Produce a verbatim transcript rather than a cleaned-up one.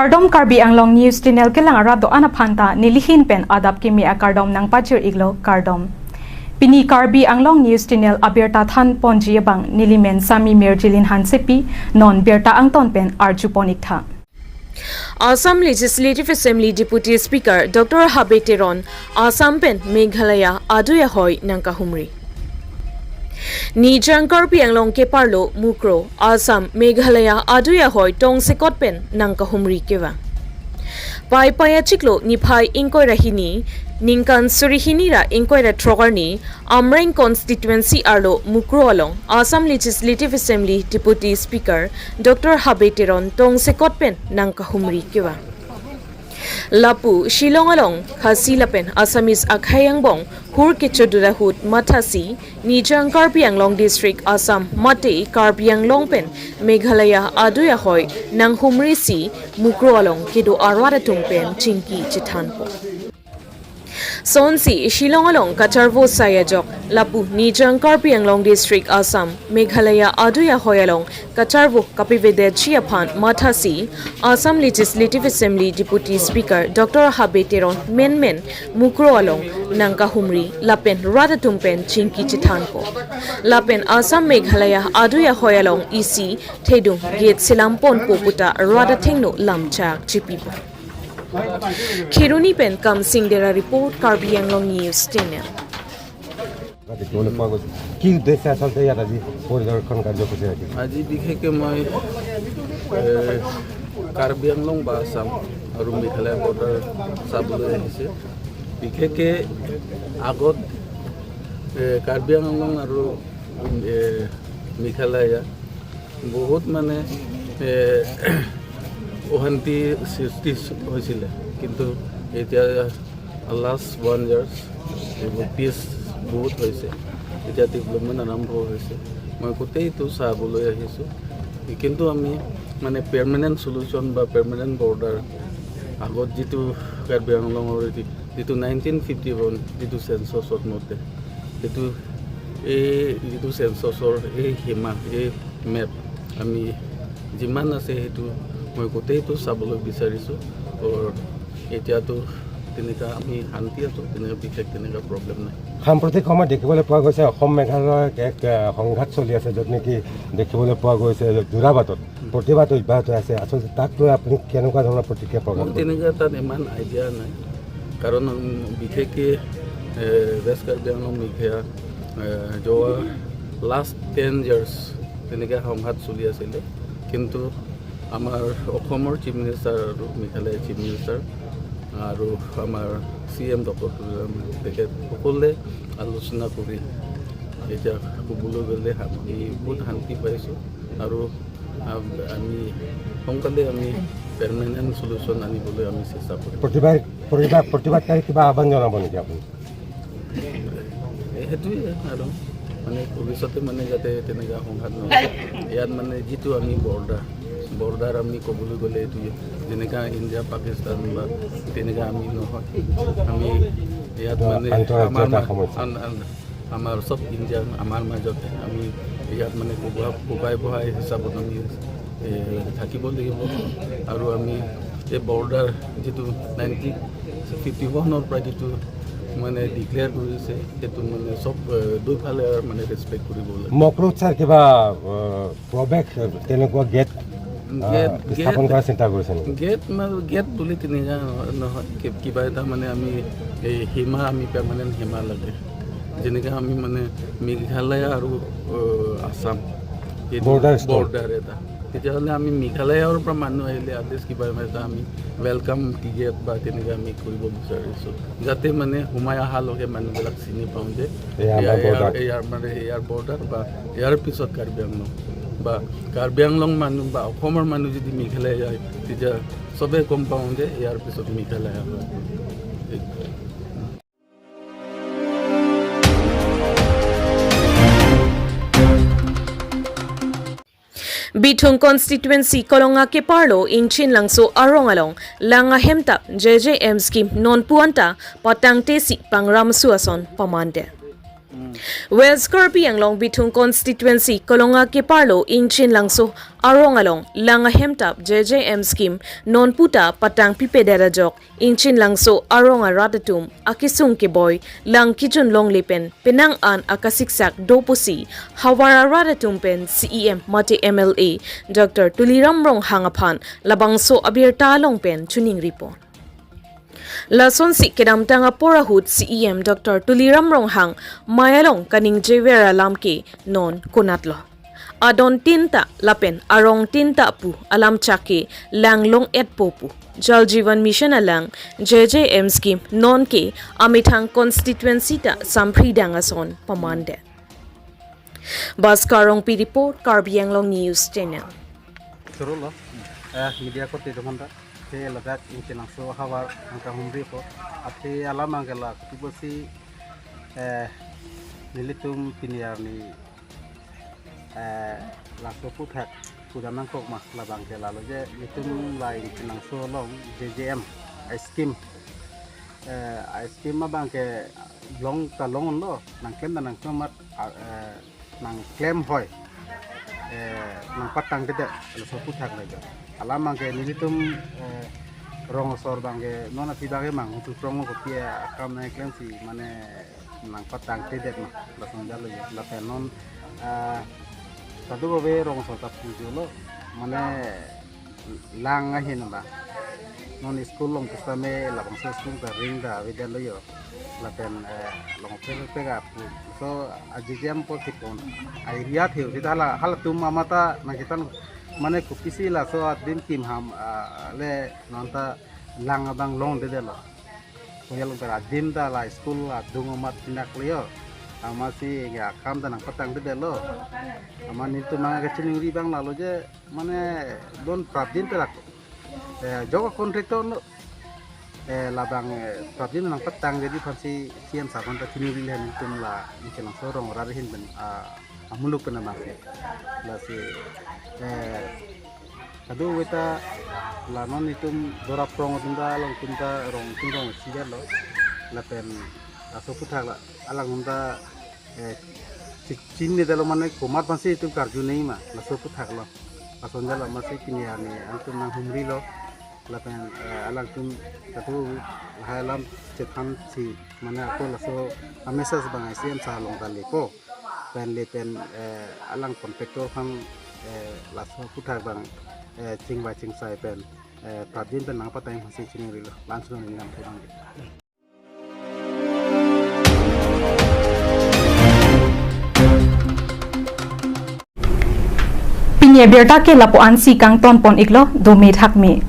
Kardom, Karbi Anglong News Channel kelang arat do-an aphanta nelihin pen adap kimi akardom nangpachir-iklo, kardom. Pini Karbi Anglong News Channel abirta than ponji abang nelimen Sami Mirjilin Hansepi, non birta angton pen arju pon-iktha. Assam Legislative Assembly Deputy Speaker Doctor Habe Teron Assam pen Meghalaya adui ahoi nangkahumri. Nijang Karbi Anglong keparlo Mukro, Assam, Meghalaya adui ahoi tongsekot pen nangkahumri kevang. Paipai achiklo niphai ingkoi ra hini, ningkan suri hini ra ingkoi ra throk arni, Amreng constituency arlo Mukro along Assam Legislative Assembly Deputy Speaker Doctor Habe Teron tongsekot pen nangkahumri kevang. Lapu Shillong along Khasi lapen Assamese akhei angbong hur kechodur ahut mathasi Nijang Karbi Anglong District Assam mate Karbi Anglong pen Meghalaya adui ahoi nanghumrisi Mukro along kedo arat atum pen chingki chethanpo. Sonsi Shillong along kacharvo sai ajok lapu Nijang Karbi Anglong District Assam, Meghalaya adui ahoi along kacharvo kapivedetji aphan mathasi Assam Legislative Assembly Deputy Speaker Doctor Habe Teron menmen Mukro along nangkahumri lapen rat atum pen chingki chethanpo. Lapen Assam Meghalaya adui ahoi along isi thedung gate selam ponpo puta rat athengno lamchak chipipo. Kheroni pen Kamsing Dera report, Karbi Anglong News Channel. দেখিবলৈ পোৱা গৈছে। কি উদ্দেশ্যে আচলতে ইয়াত আজি পৰিদৰ্শন কাৰ্যসূচী ৰাখিছে? আজি বিশেষকৈ মই, এ, কাৰ্বি আংলং বা আছাম আৰু মেঘালয় বৰ্ডাৰ চাবলৈ আহিছোঁ। বিশেষকৈ আগত, এ, কাৰ্বি আংলং আৰু, এ, মেঘালয় বহুত মানে, এ, অশান্তি সৃষ্টি হৈছিলে, কিন্তু এতিয়া লাষ্ট ওৱান ইয়াৰ্ছ এইবোৰ পিচ বহুত হৈছে, এতিয়া ডেভেলপমেণ্ট আৰম্ভ হৈছে। মই গোটেইটো চাবলৈ আহিছোঁ, কিন্তু আমি মানে পাৰ্মানেণ্ট চলিউশ্যন বা পাৰ্মানেণ্ট বৰ্ডাৰ, আগত যিটো কাৰ্বি আংলঙৰ এটি যিটো নাইনটিন ফিফটি ওৱান যিটো চেঞ্চাছত মতে, সেইটো এই যিটো চেঞ্চাছৰ এই সীমা, এই মেপ আমি যিমান আছে সেইটো মই গোটেইটো চাবলৈ বিচাৰিছোঁ। তো এতিয়াতো তেনেকুৱা আমি শান্তি আছোঁ, তেনেকুৱা বিশেষ তেনেকুৱা প্ৰব্লেম নাই। সাম্প্ৰতিক সময়ত দেখিবলৈ পোৱা গৈছে অসম মেঘালয়ত এক, আহ, সংঘাত চলি আছে, য'ত নেকি দেখিবলৈ পোৱা গৈছে যোৰাবাটত প্ৰতিবাদ অব্যাহত আছে। আচলতে তাক লৈ আপুনি কেনেকুৱা ধৰণৰ প্ৰতিক্ৰিয়া প্ৰকাশ মই কৰিছে? তেনেকুৱা তাত ইমান আইডিয়া নাই, কাৰণ, উম, বিশেষকৈ, এ, ৱেষ্ট কাৰ্বি আংলং মেঘালয়, এ, যোৱা লাষ্ট টেন ইয়াৰ্ছ তেনেকৈ সংঘাত চলি আছিলে, কিন্তু আমাৰ অসমৰ চিফ মিনিষ্টাৰ আৰু মেঘালয়ৰ চিফ মিনিষ্টাৰ আৰু আমাৰ চি এম ডক্টৰ তুলিৰাম, তেখেত সকলোৱে আলোচনা কৰি এতিয়া ক'বলৈ গ'লে আমি বহুত শান্তি পাইছোঁ আৰু আম-, আমি সোনকালে আমি পাৰ্মানেণ্ট চলিউশ্যন আনিবলৈ আমি চেষ্টা কৰিম। প্ৰতিবাদ, প্ৰতিবাদ, প্ৰতিবাদকাৰী কিবা আহ্বান জনাব নেকি আপুনি? সেইটোৱে আৰু, মানে, ভৱিষ্যতে, মানে, যাতে তেনেকুৱা সংঘাত নহয়। ইয়াত, মানে, যিটো আমি বৰ্ডাৰ, বৰ্ডাৰ আমি ক'বলৈ গ'লে এইটো যেনেকা ইণ্ডিয়া, পাকিস্তান বা তেনেকা আমি নহয়। আমি ইয়াত, মানে, আন্তঃৰাষ্ট্ৰীয় আমাৰ এটা মা-, সমস্যা। আন-, আন-, আমাৰ চব ইণ্ডিয়ান, আমাৰ মাজতে আমি ইয়াত মানে ককাই, ককাই ভাই হিচাপত আমি, এ, থাকিব লাগিব। আৰু আমি এই বৰ্ডাৰ যিটো নাইনটিন ফিফটি ওৱানৰ পৰা যিটো মানে ডিক্লেয়াৰ কৰিছে, সেইটো মানে চব, এ, দুইফালে মানে ৰেচপেক্ট কৰিব লাগে। মকৰক ছাৰ কিবা, আহ, প্ৰৱেশ তেনেকুৱা গেট, আহ, গেট, স্থাপন গেট, কৰাৰ চিন্তা কৰিছে নেকি? গেট মানে, গেট বুলি তেনেকুৱা নহয়, নহয়। কি-, কিবা এটা মানে আমি এই সীমা, আমি পাৰ্মানেণ্ট সীমা লাগে। যেনেকে আমি মানে মেঘালয় আৰু, আহ, আছাম, এইটো বৰ্ডাৰ ষ্টল। বৰ্ডাৰ এটা। তেতিয়াহ'লে আমি মেঘালয়ৰ পৰা মানুহ আহিলে এটলিষ্ট কিবা এটা আমি ৱেলকাম টি গেট বা তেনেকে আমি কৰিব বিচাৰিছোঁ, যাতে মানে সোমাই অহাৰ লগে মানুহবিলাক চিনি পাওঁ যে এয়া আমাৰ এয়া, এয়া, বৰ্ডাৰ। এয়া মানে ইয়াৰ বৰ্ডাৰ বা ইয়াৰ পিছত কাৰ্বি আংলং বা কাৰ্বি আংলং মানুহ বা অসমৰ মানুহ যদি মেঘালয় যায়, তেতিয়া চবে গম পাওঁ যে ইয়াৰ পিছত মেঘালয় হয়। Bithung constituency Kolonga keparlo Ingchin Langso arong along lang ahemtap J J M scheme nonpu anta patangtesi pangram su ason pamande. West Karbi Anglong Bithung Constituency Kolonga keparlo Ingchin Langso arong along lang ahem tap J J M scheme non puta patang pipedet ajok Ingchin Langso arong arat atum akesung keboi lang kejun longle pen penang an akasiksak do pusi havar arat atum pen C E M mate M L A Doctor Tuliram Ronghang aphan labangso abirta along pen choningri pon. Lasonsi kedamtang apor ahut C E M Doctor Tuliram Ronghang mei along kaningjever alam ke non konatlo. Adon tinta lapen arong tinta pu alam chak ke lang long-etpo pu Jal Jeevan Mission alang J J M scheme non ke amethang constituency ta sampri dang ason pamandet. Bhaskar Rongpi report, Karbi Anglong News Channel. Surulo, eh, media korte dokan ta, te ladak Ingchin Langso havar angka humri ko, ate alam angke la, kopi pusi, eh, nelitum pini arni, eh, laso aputhak puja nangkok ma labang ke lalo je, nelitum la Ingchin Langso along J J M, eh, scheme, eh, scheme abang ke long ta long lo, nangklem ta nangklem amat, ah, eh, nangklem hoi, eh, nangpatangtedet, laso aputhak lagi. Alam abang ke nelitum, eh, rong asor abang ke, non aphi abang ke manghutu prong kopi akam nangklemsi, mane nangpatangtedet ma, lason jalo ya. Lapen non, eh, kadokave rong asor ta pujo lo, mane lang ahin ba. Non school along pusitame labangso school ta ring ta avedetlo yo. Lapen, eh, long pek pek apu. So, a J J M apor kipon. A area theu sita hala, halatum amat ta nangketan mane kopisi laso adim kim ham, ah, le non ta lang abang longdedetlo. Koyal per adim ta la school adung amat pinak le yo. Amatsi ya akam ta nangpatangtedetlo. Amat nelitum abang kachiningri abang lalo je, mane don prapjin terak. Eh, jok contractor lo. Eh, labang, eh, prapjin nangpatangdedi aphansi C E M sir aphan ta chiningri le nelitum la Ingchin Langso arong arat ahin pen, ah, amuluk pen abang. Lasi, eh, kadokave ta la non nelitum dora prong atum ta along atum ta rong atum rong sidetlo. Lapen laso aputhak la alangtum ta, eh, chi-, chinine detlo mane komat aphansi itum karju nei ma, laso aputhak lo. Lason jalo amatsi pini arni angtum nanghumrilo. Lapen, eh, alangtum katu lahai alam chethansi mane ako laso a message abang C E M sir along ta lepo. Pen le pen, eh, alang contractor aphan, eh, laso aputhak abang, eh, chingvai chingsai pen, eh, prapjin pen nangpatang aphansi chiningrilo. Lason neli nangthu abang. Pini abirta ke lapu-ansi kangton pon iklo, dome thakme.